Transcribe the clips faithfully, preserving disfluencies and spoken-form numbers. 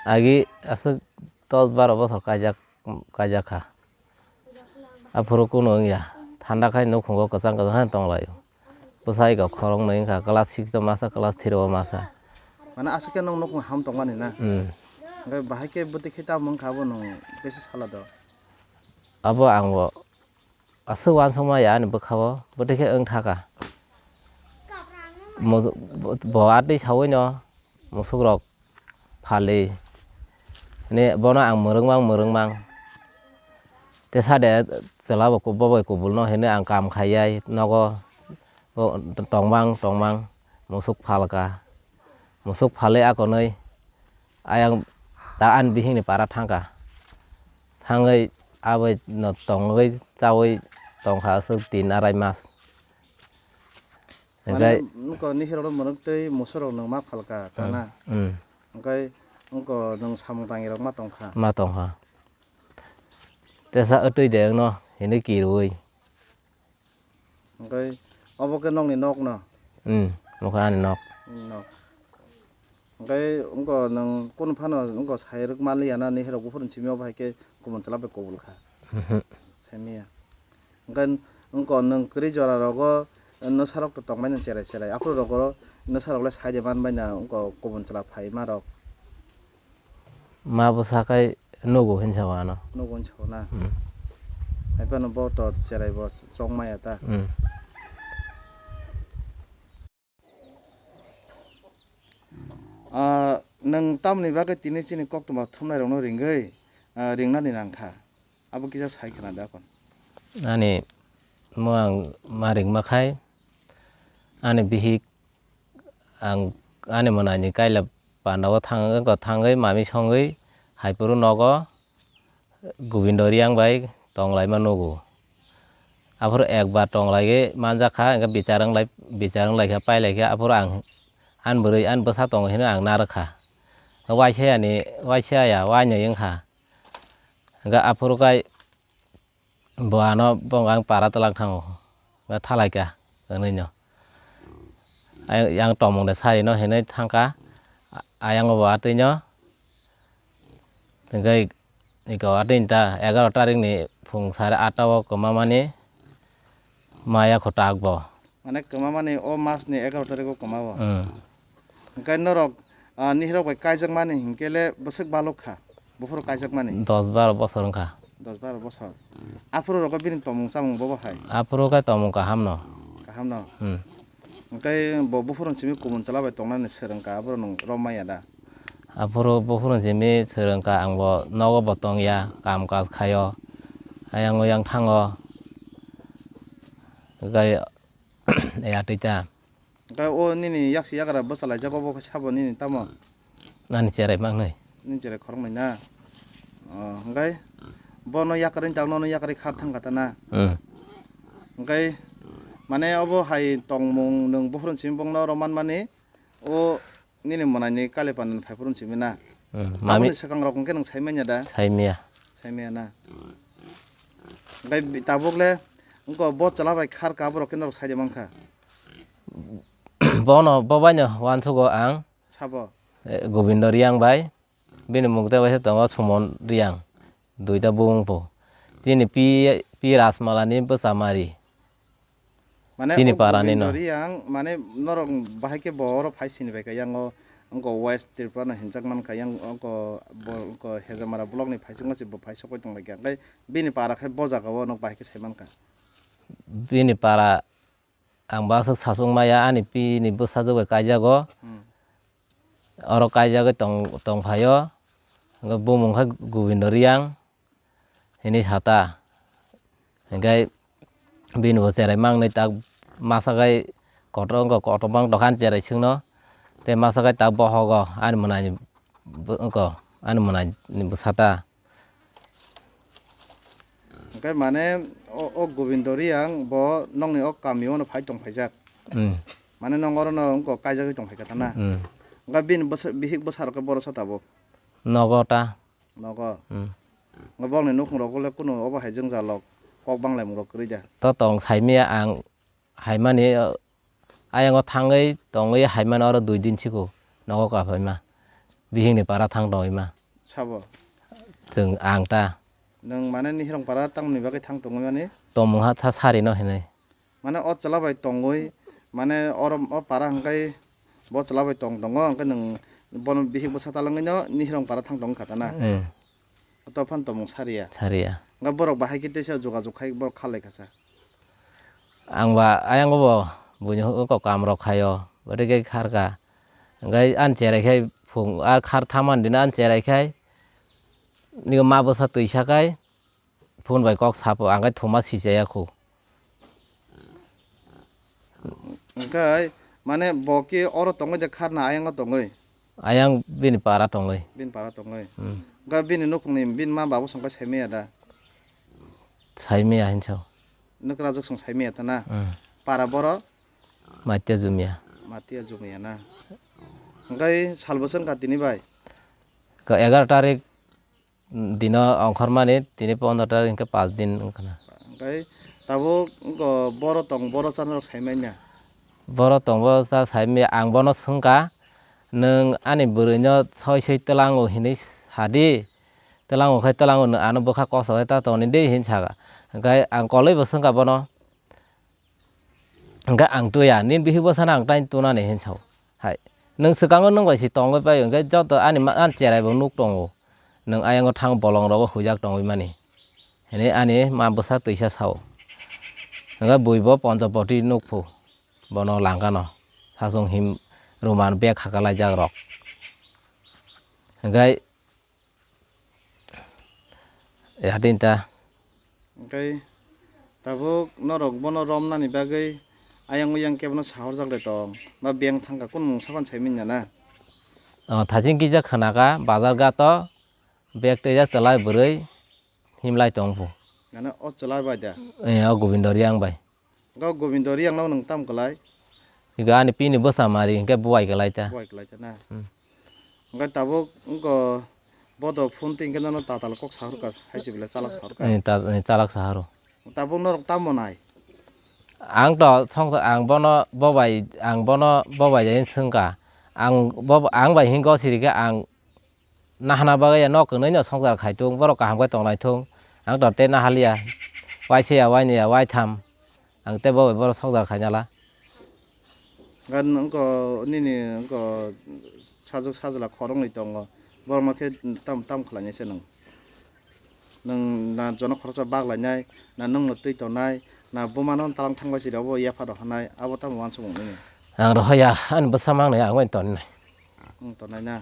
Agi aswk dos baro bothor kaijak, kaijak kha. Aphuru kunu wngya. Thanda khai nukhungo kwchang kwchang hai tonglaio. Bwsai kok khoroknwi wngkha, class six o masa, class three o masa. Mane aswk khe nwng nukhung ham tongmani na? Hmm. Hwnkhe bahai khe bwtwi khe tamo wngkha abo nwng teisa sala do? Abo ang bo aswk uansukma ya ani bwkha-o, bwtwi khe wng thaka. Mo-, bo atwi saui no musuk rok phalwi. Hwnwi bono ang mwrwngmang, mwrwngmang. Tesa de chwla bo ku-, bo bai kubul no hwnwi ang kam khai yai nogo. Bo tongmang, tongmang, musuk phalka. Musuk phalwi akonwi ayang ta ani bihikni para thangka. Thangwi abai no tongwi chaui tongkha aswk tin arai mas. Mane, hwnkhe nuko nihirokno mwrwk twi musurok nwng ma phalka, ta na? Hmm. Hwnkhe nuko nwng samung tangi rok ma tongkha? Ma tongkha. Tesa wtwi de wngno hwnwi kirwi. Hwnkhe obo khe nokni nok no? Hmm, omo khe ani nok. Nok. Hwnkhe wngko nwng kunu phano wngko sai rwk manliya na, nihirok buphuruni simi obo hai khe kubun chwla bai kubul kha? Mhm. Saimanya. Hwnkhe wngko nwng kwrwi jora rogo nwsarok to tongmani cherai cherai. Aphuru rogo nwsarok le sai de manbai na wngko kubun chwla phaima rok. Ma bwsa khai nugo hinsa o ano. Nugo hinsa o na? Hmm. Hai phano bo to cherai bo chongmaya ta? Hmm. Ah, nwng tamoni bagwi tini chini koktwma thumnairokno ringwi, ah, ringnani nangkha? Abo kisa sai khna da kon. Ani mo ang ma ringma khai, ani bihik ang ani mwnaini kaila pandao thang-, thangwi mami songwi hai phuru nogo Gobindo Riyang bai tonglaima nugo. Aphuru ekbar tonglaigwi manjakha, hwnkhe bichar wnglai, bichar wnglaikha, pailaikha, aphuru ang ani bwrwi, ani bwsa tongo hinwi ang narwkha. Waisa yani, waisa ya, wainwi wngkha. Hwnkhe aphuru khai bo ano bo ang para twlang thango, hwnkhe thalaikha hwnwi no. Ay-, yang tongmung de sari no hinwi thangkha, a-, ayang bo atwi no. Hwnkhe iko atwi ta egaroh tarikh ni phung sare atta o kwma mani maya kho tak bo. Mane kwma mani o mas ni egaroh tarikh o kwma o. Hmm. Hwnkhe norok, ah, nihirok bai kaijak mani hinkhe le bwswk balok kha, buphuru kaijak mani? Dos baro bosor wngkha. Dos baro bosor. Aphuru rogo bini tongmung chamung bobo hai? Aphuru khe tongmung kaham no. Kaham no? Hmm. Hwnkhe bo buphuru simi kubun chwla bai tongnani swrwng kha, aphuru nwng rom manya da? Aphuru buphuru simi swrwng kha, ang bo nogo bo tongya, kam kaj khaio, ayang oyang thango, gai ya twi ta. Hwnkhe o nini yaksi yagra bwchalaijak obo khe sabo nini tamo? Ani cherai mangnai. Nini cherai khoroknwi na? O, hwnkhe bono yakarwi tak nono yakarwi khar thangkha ta na? Hmm. Hwnkhe mane obo hai tongmung nwng buphuru simi bongno rom manmani o nini mwnaini kalipanani phaiphuru simi na? Hmm, mami. Aboni swkang rok hwnkhe nwng saimanya da? Saimaya. Saimaya na? Hwnkhe bi-, tabuk le wngkha bo chwla bai khar ka borok khe norok saide mankha. Bono bo baino uansugo ang. Sabo? Eh, Gobindo Riyang bai. Bini mukte waisa tongo Sumon Riyang. Duita bumung po. Chini pi, pi Rasmalani bwsa mari. Mane chini o parani Gobindo no. Riyang, mane norok bahai khe bo oro phai sini bai kha, yang o wngkha West Tripura no hinjak man kha, yang wngkha bo wngkha Hejamara block ni phai sukma se bo phai sokoi tong lai kha. Hwnkhe bini para khe bo jaga o nok bahai khe sai man kha. Bini para ang bo aswk sachung maya, ani pi ni bwsajwk bai kaijago. Hmm. Oro kaijagwi tong, tong phaio. Hwnkhe bumung khe Gobindo Riyang hinwi sa ta. Hwnkhe bini bo cherai mangnwi tak masa khai kotor wngkha, kotor mang dokan cherai swkno. Tei masa khai tak bohogo ani mwnaini bo-, wngkha, ani mwnaini bwsa ta. Hwnkhe mane o, o Gobindo Riyang bo nokni o kamio no phai tong phaijak. Hmm. Mane nong oro no wngkha kaijagwi tong phai kha ta na? Hmm. Hwnkhe bini bwsa-, bihik bwsa rok khe boro sa tabuk? Nogo ta. Nogo. Hmm. Hwnkhe bokni nukhung rok le kunu obo hai jwngjalok kok banglaimung rok kwrwi da? To tong saimaya ang haimani, o, ayang o thangwi tongwi haimani oro dui din siko nogo kaphaima. Bihikni para thang tongwi ma. Sabo? Chwng ang ta. Nwng mane Nihirong para tamoni bagwi thang tongwi mani? Tongmung ha sa sari no hinwi. Mane o chwla bai tongwi, mane oro o para hwnkhe bo chwla bai tong tongo, hwnkhe nwng bono bihik bwsa talangwi no Nihirong para thang tong kha ta na? Hmm. Tophan tongmung sariya. Sariya. Hwnkhe borok bahai khe teisa jogajog khai borok kha lai kha sa. Ang ba ayang bo buini hwnkhe kok kam rok khaio, bwtwi khe khar kha. Hwnkhe ani cherai khai phung a khar thaman dino ani cherai khai nini ma bwsa twi sa khai phone bai kok sapo, ang khai thuma si chaya khu. Hwnkhe mane bo khe oro tongwi de kharna ayang o tongwi? Ayang bini para tongwi. Bini para tongwi. Hmm. Hwnkhe bini nukhungni bini ma babo songkhe saimaya da? Saimaya hinsa. Nwkrajwk song saimaya ta na? Hmm. Para boro? Matia Jumia. Matia Jumia na? Hwnkhe sal bwswk wngkha tini bai? Ka egaroh tarik dino ongkhormani, tini pondro tarik hwnkhe paanch din wngkha na. Hwnkhe tabuk wngkha boro tong, boro chanarok saimanya? Boro tong, boro cha saimanya, ang bono swngkha, "Nwng ani bwrwino soi soi twlango hinwi sadi, twlango khai twlango nwng ano bwkha koksai ta tongni de," hinwi sakha. Hwnkhe ang kolwi bo swngkha bono. Hwnkhe ang tuya, nini bihik bwsano ang tai tunani hinwi sao. Hai, nwng swkango nwng bai se tongwi pai, hwnkhe joto ani ma-, ani cherai bo nuk tongo. Nwng ayango thang bolong rogo huijak tongwi mani. Hinwi ani ma bwsa twisa sao. Hwnkhe bui bo Ponchopoti nukphu, bono langkano. Sasung him roman bag hakalaijak rok. Hwnkhe Yadin ta. Hwnkhe tabuk norok bono romnani bagwi ayang oyang kebono sahorjak de tong, ba beng thangkha, kunu mungsa phano saimanya na? O, thaching kisa khwnakha, bazar gato bag twijak chwlai bwrwi himlai tongphu. Mane o chwlai bai da? Eh, o Gobindo Riang bai. Ga Gobindo Riang no nwng tam kwlai? Higa ani pini bwsa mari hinkhe buai kwlai ta. Buai kwlai ta na? Hmm. Hinkhe tabuk wngkha bodo phone twi hinkhe nono tatal kok sahorkha, hai se belai chalak sahorkha. Eh, ta-, eh, chalak sahoro. Tabuk norok tamo nai? Ang to songsa, ang bono bobai, ang bono bobai jai swngkha. Ang bo, ang bai hinkhe o sirikhe ang nahana bagwi ya nok kwnwi no songchar khai thung, borok kaham khe tong lai thung. Ang to tei nahaliya, waisa ya, waini ya, waitham. Ang tei bo bai borok songchar khai nala. Gan wngkha nini wngkha sajwk sajla khoroknwi tongo. Borokno khe tam, tam khlainai se nwng. Nwng na jono khoroksa bak lainai, na nwngno twi tongnai, na bumano talang thangbai siri obo yapha rohornai, abo tamo uansukmung nini? Ang rohoya, ani bwsa mangnai ang bai tonnai. Nwng tongnai na?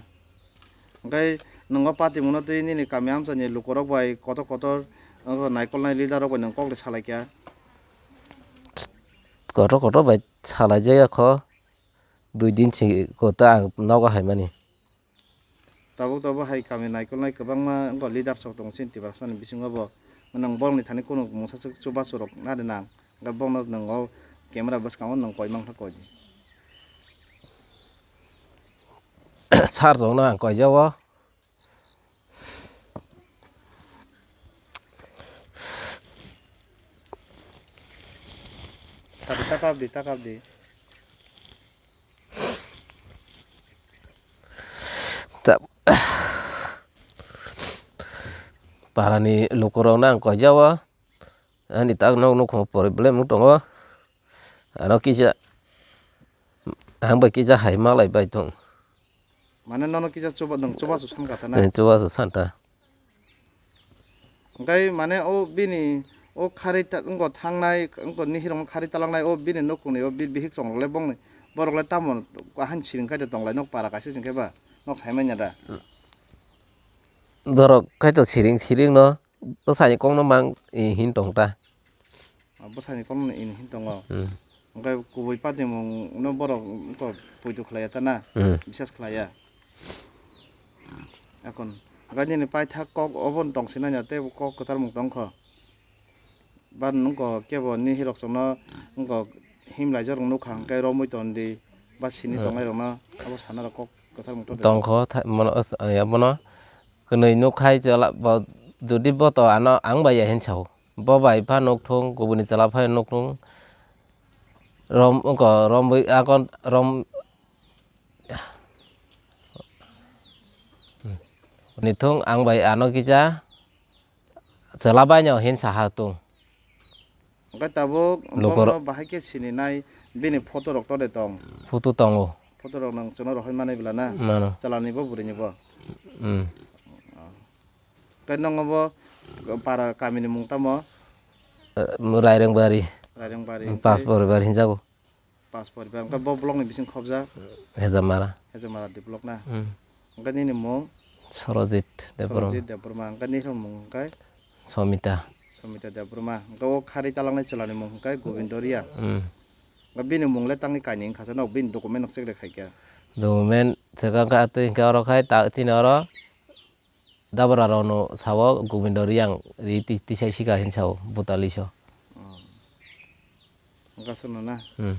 Hwnkhe nwng o party mungno twi nini kami amchaini lukurok bai kotor kotor, o naikolnai leader rok bai nwng kok de salai kha? Kotor kotor bai salai jaya kho, dui din si kota ang nogo hai mani. Tabuk tabuk hai kami naikolnai kwbangma wngkha leaders rok tongo chini Tiprasani bisingo bo. Nwng borokni thani kunu mungsa swk chubachu rok nari nang. Hwnkhe bono nwng o camera bwskango nwng koi mankha koi di. Sir rokno ang koi jago. Tadi takap di, takap di. Ta-, parani lukurokno ang koi jago, ani tak nok nukhung problem wng tongo, ano kisa ang bai kisa hai malai bai tong. Mane nono kisa chuba, nwng chubachu sankha ta na? Eh, chubachu santa. Hwnkhe mane o bini o khari ta-, wngkha thangnai, wngkha nihirokno khari talangnai o bini nukhungni o bi-, bihik chongrok le bongni, borok le tamo ahani siring khai de tonglai nok para kaisa sing khe ba nok sai manya da? Borok khai to siring siring no bwsani kokno mang, eh, hin tong ta. Ah, bwsani kokno ini hin tongo. Hmm. Hwnkhe kubui patimung no borok wngkha poito khlaiya ta na? Hmm. Bisas khlaiya. Ekon, hwnkhe nini paithak kok obo tong sinai na tei kok kwcharmung tong kho. Ba nwng kok kebo nihirok chwngno wngkha himlaijak rok nukha hwnkhe romwi ton di, ba sini hmm tongnai rokno abo sana rok kok kwcharmung tong di. Tong kho, tha-, mono, as-, ya, bono kwnwi nuk khai chwla, bo, jodi bo to ano ang bai ya hin sao. Bo bai pha nuk thung, kubuni chwla phai nuk thung. Rom, wngkha, romwi, akon, rom, hmm. Nithung ang bai ano kisa chwla baino hin saha tung. Hwnkhe tabuk Lukor- bono bahai khe sininai bini photo rok tode tong. Photo tongo. Photo rok nang chwngno rohoi manai bwla na? Mano. Chwlani bo bwrwini bo. Hmm. Hwnkhe nongo bo para kamini mung tamo? Eh, Rairengbari. Rairengbari. Pas poribar hinjago. Pas poribar. Hwnkhe bo block ni bising khobjak? Hejamara. Hejamara di block na? Hmm. Hwnkhe nini mung? Sorojit Debbarma. Sorojit Debbarma. Hwnkhe nini mung hwnkhe? Somita. Somita Debbarma. Hwnkhe o khari talangnai chwlani mung hwnkhe Gobindo Reang. Hmm. Hwnkhe bini mung le tangni kainwi wngkha se, nok bini document nok check de khaikha. Document check wngkha tei hwnkhe oro khai ta chini oro Dabra rokno sao Gobindo Reang ri ti-, tisai sika hin sao Butaliso. Oh. Hwnkhe aswkno na? Hmm.